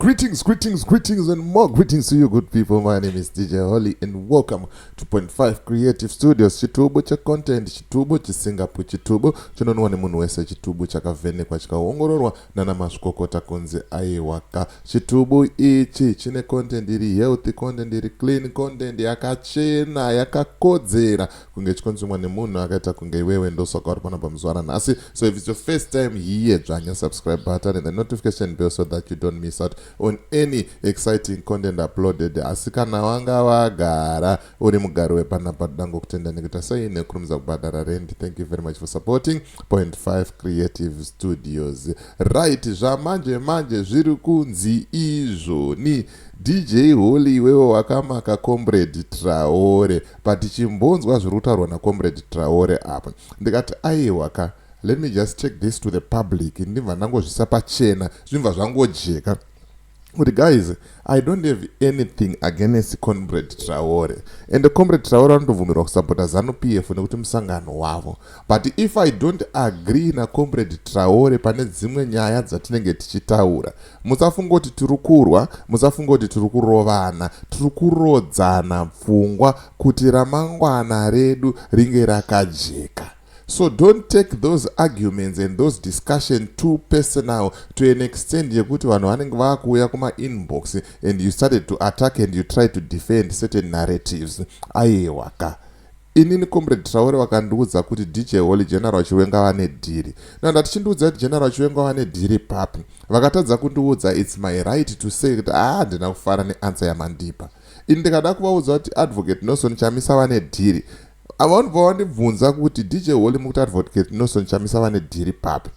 Greetings, greetings, greetings, and more greetings to you, good people. My name is DJ Holly, and welcome to Point 5 Creative Studios. Chitubu checontent, chitubu chisingapu, chitubu chinonwa nemunhu wese, chitubu chakavhenekwa chikaongororwa nana mazvikokota kunzi aiwaka. Chitubu ichi chine content iri healthy, content iri clean, content yakachena, yakakodzera kunge chikonzumwa nemunhu akaita kunge iwewe. Ndosaka uri panapa muzuva ranhasi. So if it's your first time here, dzvanya subscribe button and the notification bell so that you don't miss out on any exciting content uploaded. Asi kana wanga wagara uri mugari wepanapa, dangokutenda nekuita sei, nekurumidza kubhadhara rent. Thank you very much for supporting Point 5 Creative Studios. Right, zvamanje manje zviri kunzi izvoni DJ Holly, iwewe wakamaka Comrade Traore, but chimbonzwa zviri kutaurwa naComrade Traore apa. Ndikati aiwaka, let me just take this to the public, ndibva ndangozvisa pachena, zvinobva zvangojeka kuti guys, I don't have anything against Comrade Traore, and Comrade Traore vanotobvumirwa kusapota ZANU PF nekuti musangano wavo. But if I don't agree naComrade Traore pane dzimwe nyaya dzatinenge tichitaura, musafunga kuti tiri kurwa, musafunga kuti tiri kurovana. Tiri kurodzana pfungwa kuti ramangwana redu ringe rakajeka. So don't take those arguments and those discussion too personal to an extent yekuti vanhu vanenge vakuuya kumainbox and you started to attack and you try to defend certain narratives. Aiwaka, inini Comrade Traore vakandiudza kuti DJ Holly, General Chiwenga vane dhiri. Na ndati chindiudza kuti General Chiwenga vane dhiri papi. Vakatadza kundiudza, it's my right to say kuti ah, handina kufara neanswer yamandipa. Ini ndikada kuvaudza kuti Advocate Nelson Chamisa vane dhiri, vanobva vandibvunza kuti DJ Holly, mukuti Advocate Nelson Chamisa vane dhiri papi?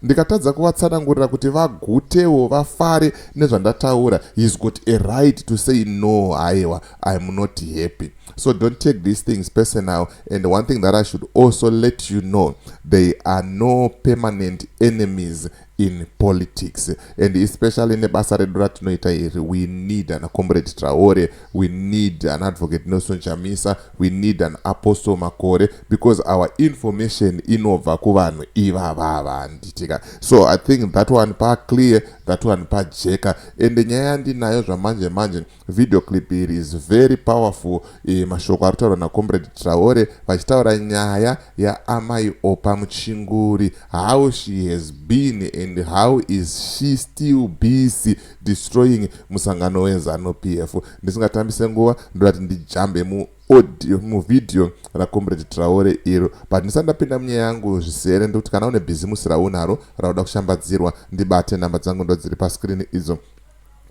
Ndikatadza kuvatsanangurira kuti vagutewo, vafare nezvandataura, he's got a right to say no, aiwa, I'm not happy. So don't take these things personal. And one thing that I should also let you know, there are no permanent enemies in politics, and especially nebasa redu ratinoita iri. We need an Comrade Traore, we need an Advocate Nelson Chamisa, we need an Apostle Makore, because our information inobva kuvanhu ivavava, handitika? So I think that one paclear, that one pajeka. Ende nyaya yandinayo zvamanje manje, video clip iri is very powerful. Mashoko ari kutaurwa naComrade Traore vachitaura nyaya yaamai Opa Muchinguri, how she has been and how is she still busy destroying musangano weZANU PF. Ndisingatambise nguva, ndodati ndijambe muaudio, muvhidhiyo raComrade Traore iro. But ndisati ndapinda munyaya yangu zvisere, ndekuti kana une bhizimusi raunaro rauda kushambadzirwa, ndibate. Namba dzangu ndo dziri paskrini idzo.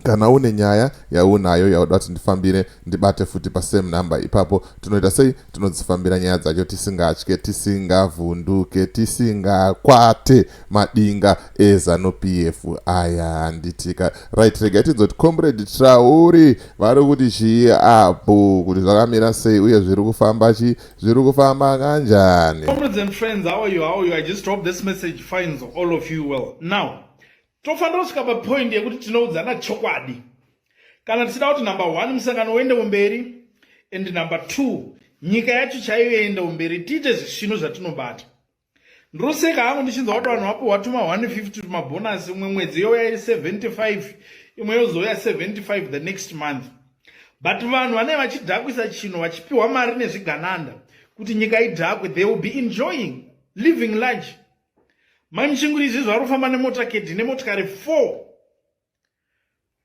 Kana une nyaya yaunayo yauda kuti ndifambire, ndibate futi pasame number ipapo. Tinoita sei? Tinodzifambira nyaya dzacho tisingatye, tisingavhunduke, tisingakwate madinga eZANU PF aya, handitika? Right, regai tinzoti Comrade Traore vari kuti chii apo, kuti zvakamira sei uye zviri kufamba chi, zviri kufamba kanjani. Comrades and friends, how are you? How are you? I just hope this message finds all of you well. Now, tofanira kusvika papoint yekuti tinoudzana chokwadi kana tichida kuti number one, musangano uende kumberi, and number two, nyika yacho chaiyo iende kumberi. Tiite zvisvino zvatinobata. Ndoseka hangu ndichinzwa kuti vanhu vapiwa tuma 150 tumabhonasi, umwe mwedzi youya 75, imwe yozouya 75 the next month. But vanhu vanenge vachidhakwisa chinhu, vachipiwa mari nezvigananda kuti nyika idhakwe, they will be enjoying living large. Mai Muchinguri izvi vari kufamba nemotakedi, nemotikari 4,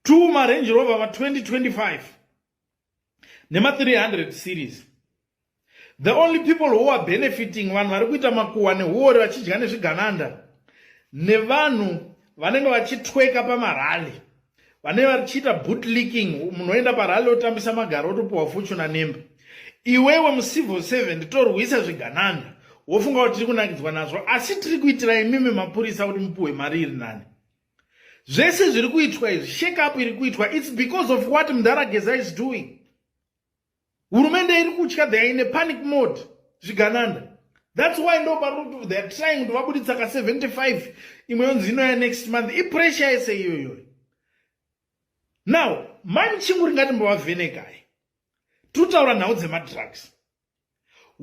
2 maRange Rover ma2025 nema300 series. The only people who are benefiting, vanhu vari kuita makuhwa neuori vachidya nezvigananda, nevanhu vanenge vachitweka pamarally, vanenge vachiita bootlicking. Munhu oenda parally, otambisa magaro, otopiwa Fortuner nemba. Iwewe mucivil servant, torwisa zvigananda, wofunga kuti tiri kunakidzwa nazvo, asi tiri kuitira imimi mapurisa kuti mupiwe mari iri nani. Zvese zviri kuitwa izvi, shake up iri kuitwa, it's because of what Mudhara Geza is doing. Hurumende iri kutya, they are in a panic mode, zvigananda. That's why ndo pari they are trying kuti vabuditsa ka 75, imwe yonzi inoya next month. Ipressure yese iyoyo. Now, Mai Muchinguri, ngatimbovavhenekai. Tiri nhau dzemadrugs.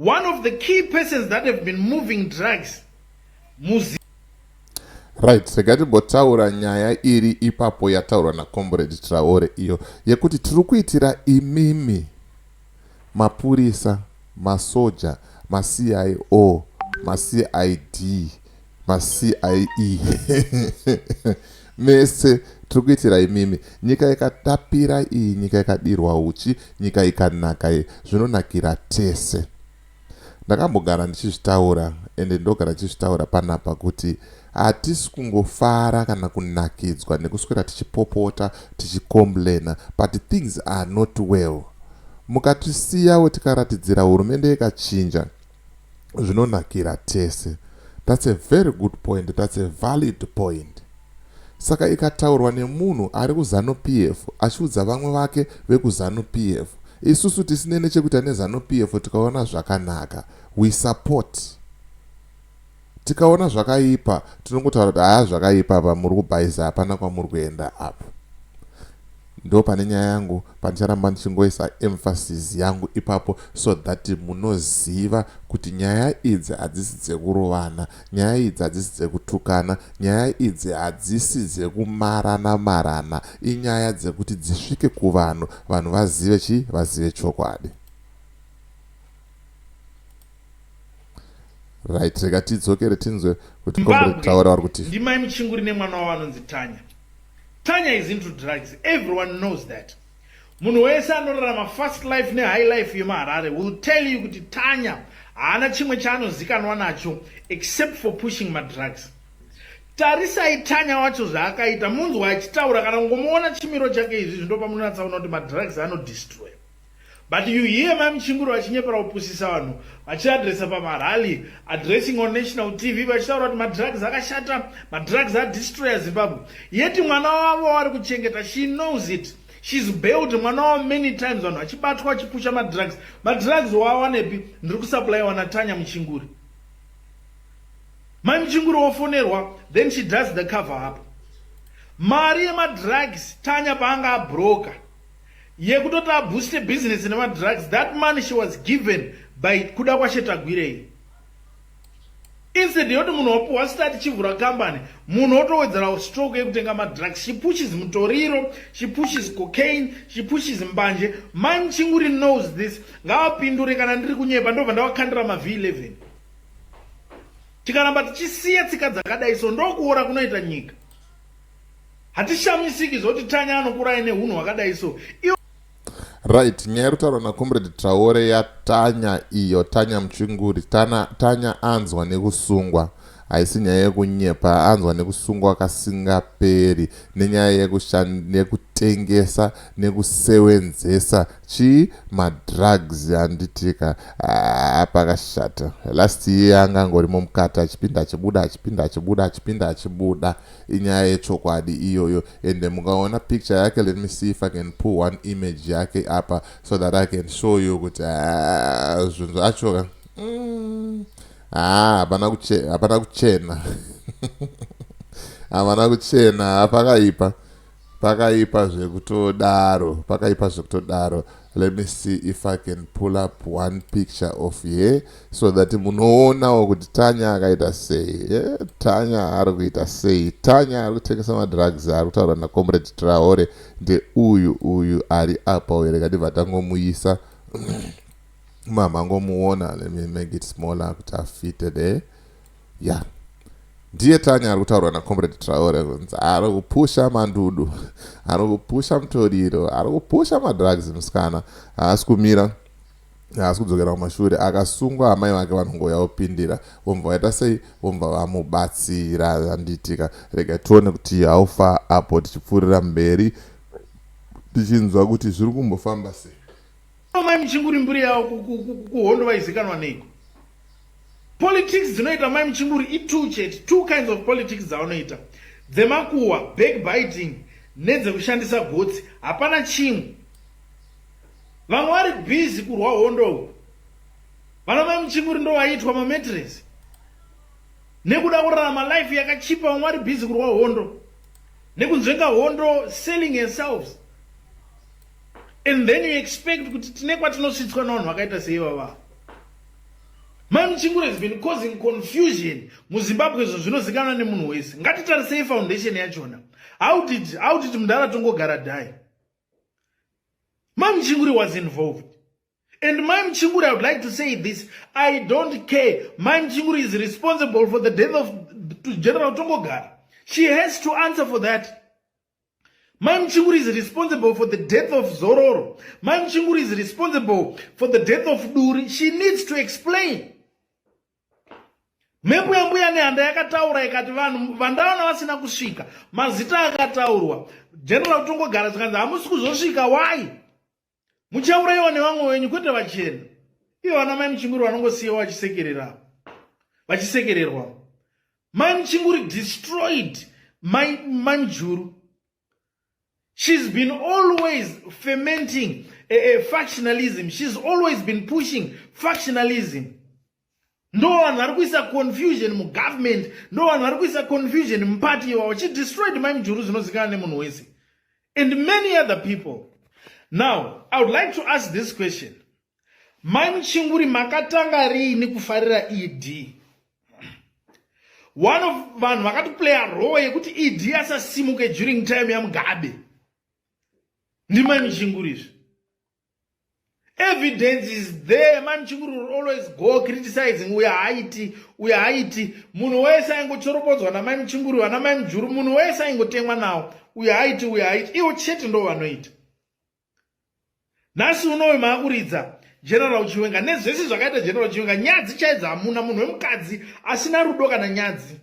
One of the key persons that have been moving drugs muzi Right, rega timbotaura nyaya iri ipapo yataurwa naComrade Traore iyo yekuti tiri kuitira imimi mapurisa, masoja, maCIO, maCID, maCIE mese tiri kuitira imimi. Nyika ikatapira iyi, nyika ikadirwa uchi, nyika ikanaka iyi, zvinonakira tese. Ndakambogara ndichizvitaura ende ndogara ndichizvitaura panapa kuti hatisi kungofara kana kunakidzwa nekuswera tichipopota tichicomplaina, but things are not well. Mukatisiyawo tikaratidzira hurumende ikachinja, zvinonakira tese. That's a very good point, that's a valid point. Saka ikataurwa nemunhu ari kuZanu PF achiudza vamwe vake vekuZanu PF, isusu tisine nechekuita neZanu PF, tikaona zvakanaka we support, tikaona zvakaipa tinongotaura kuti haya, zvakaipa apa, muri kubhaisa, hapana kwamuri kuenda apa. Ndo pane nyaya yangu pandicharamba ndichingoisa emphasis yangu ipapo, so that munoziva kuti nyaya idzi hadzisi dzekurovana, nyaya idzi hadzisi dzekutukana, nyaya idzi hadzisi dzekumarana marana, inyaya dzekuti dzisvike kuvanhu, vanhu vazive chi vazive chokwadi. Right, rega tidzokere tinzwe kuti Comrade Traore vari kuti Ndimai Muchinguri nemwana wavo anonzi Tanya. Tanya is into drugs, everyone knows that. Munhu wese anorarama fast life nehigh life yemuHarare will tell you kuti Tanya haana chimwe chaanozikanwa nacho except for pushing madrugs. Tarisai Tanya wacho zvaakaita, munzwa achitaura kana kungomuona chimiro chake izvi ndo pamunonatsaona kuti madrugs anodestroy. But you hear Mai Muchinguri vachinyepera kupusisa vanhu, vachiadresa pamarally, addressing on national TV, vachitaura kuti madrugs akashata, madrugs adestroya Zimbabwe, yet mwana wavo vari kuchengeta, she knows it. She's bailed mwana wavo many times, vanhu vachibatwa vachipusha madrugs. Madrugs waawanepi? Ndiri kusupplywa naTanya Muchinguri. Mai Muchinguri wofonerwa, then she does the cover up. Mari yemadrugs Tanya paanga abroka yekutoti abooste business nemadrugs, that money she was given by Kuda kwaShetagwirei. Instead yoti munhu wapuhwa start chivhura company, munhu otowedzera stroke yekutenga madrugs. She pushes mutoriro, she pushes cocaine, she pushes mbanje. Mai Muchinguri knows this. Ngavapindure kana ndiri kunyepa, ndobva ndavakandira maV11. Tikaramba tichisiya tsika dzakadai so, ndokuora kunoita nyika. Hatishamisiki zoti Tanya anokura aine unhu hwakadai so. Right, nyaya iri kutaurwa naComrade Traore yaTanya iyo, Tanya Muchinguri. Tanya anzwa nekusungwa, haisi nyaya yekunyepa, anzwa nekusungwa kasingaperi nenyaya yekutengesa nekusewenzesa chii, madrugs, handitika? Pakashata. Last year anga angorimo mukati, achipinda achibuda, achipinda achibuda, achipinda achibuda. Inyaya yechokwadi iyoyo. Ende mukaona picture yake, let me see if I can pull one image yake apa so that I can show you kuti zvinhu zvacho hapana kuchena, havana kuchena. Pakaipa, pakaipa zvekutodaro, pakaipa zvekutodaro. Let me see if I can pull up one picture of here so that munoonawo kuti Tanya akaita sei. Yeah, Tanya ari kuita sei? Tanya ari kutengesa madrugs ari kutaura naComrade Traore ndeuyu, uyu ari apa uyu. Rega ndibva tangomuisa mamangomuona. Let me make it smaller kuti afite there. Yeah, ndiye Tanya ari kutaurwa naComrade Traore kunzi ari kupusha mandudu, ari kupusha mutoriro, ari kupusha madrugs. Musikana haasi kumira, haasi kudzokera kumashure. Akasungwa, amai vake vanongoya vopindira, vomubva vaita sei, vomubva vamubatsira, handitika? Rega tione kuti haufa apo tichipfuurira mberi tichinzwa kuti zviri kumbofamba sei. Mai Muchinguri mburi yavo kuhondo vaizikanwa neiko? Politics dzinoita Mai Muchinguri itwo chete, two kinds of politics dzavanoita: dzemakuhwa, backbiting, nedzekushandisa gotsi. Hapana chimwe. Vamwe vari busy kurwa hondo uku, vana Mai Muchinguri ndo vaiitwa mametres nekuda kurarama life yakachipa. Vamwe vari busy kurwa hondo nekunzvenga hondo, selling yourselves, and then you expect kuti tine kwatinosvitswa navanhu vakaita seivava. Mai Muchinguri has been causing confusion muZimbabwe izvo zvinozikanwa nemunhu wese. Ngatitarisei foundation yachona. How did, how did Mudhara Tongogara die? Mai Muchinguri was involved. And Mai Muchinguri, I would like to say this, I don't care. Mai Muchinguri is responsible for the death of General Tongogara. She has to answer for that. Mai Muchinguri is responsible for the death of Zororo. Mai Muchinguri is responsible for the death of Duri. She needs to explain. Mhepo yambuya nehanda yakataura ikati vanhu vandaona vasina kusvika mazita akataurwa General Tongogara zvikanzi hamusi kuzosvika why muchaurayiwa nevamwe venyu kwete vachena ivo vana mai Muchinguri vanongosiyiwa vachisekerera vachisekererwa Mai Muchinguri destroyed Mai Mujuru. She's been always fermenting a factionalism. She's always been pushing factionalism. Ndo vanhu vari kuisa confusion mugovernment, ndo vanhu vari kuisa confusion muparty iwawo. She destroyed Mai Mujuru zvinozikanwa nemunhu wese and many other people. Now, I would like to ask this question. Mai Muchinguri makatanga riini kufarira ED? One of vanhu vakatoplaya role yekuti ED asasimuke during time yaMugabe ndimai Muchinguri izvi. Evidence is there. Mai Muchinguri will always go criticizing uyo haiti, uyo haiti. Munhu wese aingochoropodzwa namai Muchinguri, vana Mai Mujuru, munhu wese aingotemwa nawo, uyo haiti, uyo haiti. Ivo chete ndo vanoita. Nhasi unoyu maakuridza General Chiwenga nezvese zvakaita General Chiwenga. Nyadzi chaidzo hamuna, munhu wemukadzi asina rudo kana nyadzi.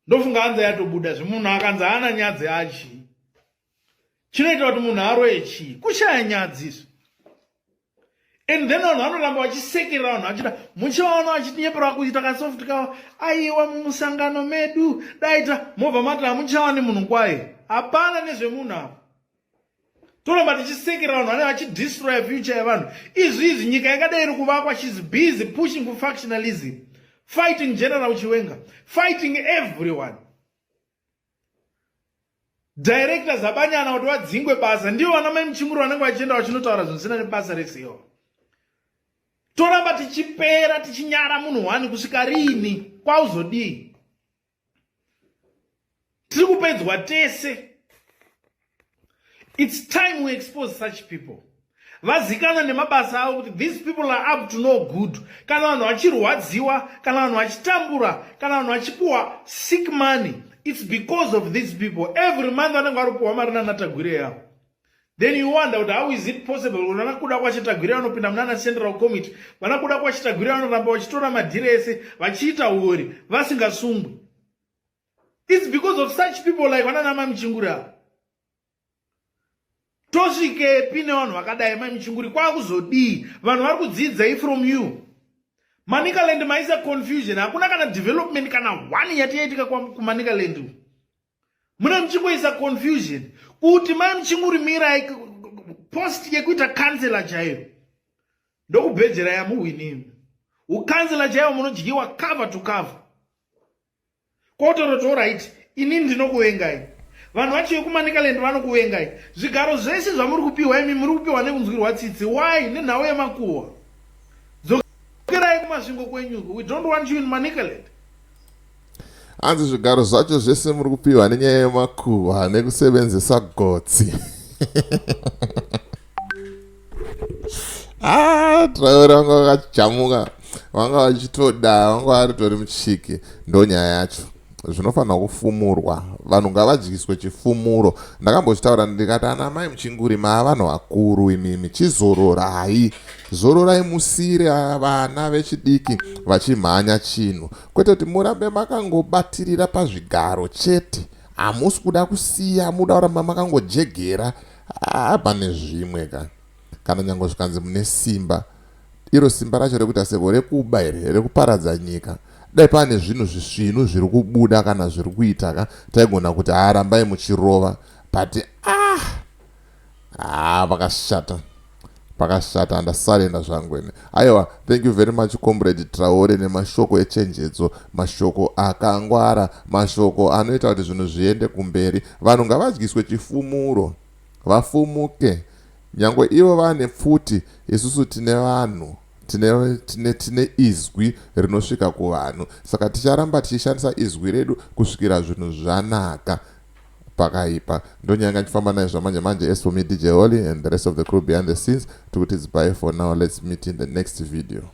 Ndofunga hanzi yatobuda zvemunhu akanzi haana nyadzi achi. Chinoita kuti munhu aroye chii? Kushaya nyadzi izvi. And then vanhu vanoramba vachisekerera vanhu vachida muchivaona vachinyepera kuita kasoft kavo aiwa mumusangano medu daita mobva mati hamuchawani munhu kwaye hapana nezvemunhu apo toramba tichisekera vanhu vanenge vachidestroya future yevanhu izvi izvi nyika yakadai iri kuvakwa. She's busy pushing for factionalism, fighting General Chiwenga, fighting everyone. Director Zabanyana kuti vadzingwe basa ndivo vana Mai Muchinguri vanenge vachienda vachinotaura zvinhu zvisina nebasa rese. Toramba tichipera tichinyara munhu wani kusvika riini? Kwauzodii? Tiri kupedzwa tese. It's time we expose such people vazikanwa nemabasa avo kuti these people are up to no good. Kana vanhu vachirwadziwa, kana vanhu vachitambura, kana vanhu vachipuwa sick money, it's because of these people. Every month vanenge vari kupuhwa mari nanaTagwirei yavo. Then you wonder kuti how is it possible kuti vana Kudakwashe Tagwirei vanopinda munana Central Committee, vana Kudakwashe Tagwirei vanoramba vachitora madhiri ese vachiita uori vasingasungwi. It's because of such people like vana Mai Muchinguri ava. Tosvikepi nevanhu vakadai? Mai Muchinguri, kwakuzodii? Vanhu vari kudzidzai from you. Manicaland maisa confusion, hakuna kana development kana one yati yaitika kuManicaland. Mune muchingoisa confusion kuti Mai Muchinguri mirai post yekuita kansela chaiyo ndokubhejera yamuhwinini ukansela chaiwo munodyiwa cover to cover kotoroti alright, inini ndinokuvengai. Vanhu vacho vekuManicaland vanokuvengai. Zvigaro zvese zvamuri kupiwa imi muri kupiwa nekunzwirwa tsitsi. Why? Nenhau yemakuhwa. Dzokerai kuMasvingo kwenyuko. We don't want you in Manicaland. Hanzi zvigaro zvacho zvese muri kupiwa nenyaya yemakuhwa nekusevenzesa gotsi. Ah, Traore vanga vakajamuka, vanga vachitoda, vanga varitori muchiki. Ndo nyaya yacho zvinofanira kufumurwa. Vanhu ngavadyiswe chifumuro. Ndakambozvitaura ndikati ana Mai Muchinguri maa vanhu vakuru imimi, chizororai, zororai, musire vana vechidiki vachimhanya chinhu, kwete kuti murambe makangobatirira pazvigaro chete. Hamusi kuda kusiya, muda kuramba makangojegera. Ah, pane zvimwe ka kana nyange zvikanzi mune simba, iro simba racho rekuita seko rekuba here, rekuparadza nyika? Dai pane zvinhu zvisvinu zviri kubuda kana zviri kuita ka, taigona kuti haarambai muchirova, but ah, ah, pakashata, pakashata. Ndasarenda zvangu ine. Aiwa, thank you very much, Comrade Traore, nemashoko echenjedzo, mashoko akangwara, mashoko anoita kuti zvinhu zviende kumberi. Vanhu ngavadyiswe chifumuro vafumuke. Nyange ivo vane pfuti, isusu tine vanhu. Tine, tine, tine izwi rinosvika kuvanhu, saka ticharamba tichishandisa izwi redu kusvikira zvinhu zvanaka. Pakaipa, ndonyanga ndichifamba naye zvamanje manje. As for me, DJ Holly, and the rest of the crew behind the scenes, tikuti it's bye for now. Let's meet in the next video.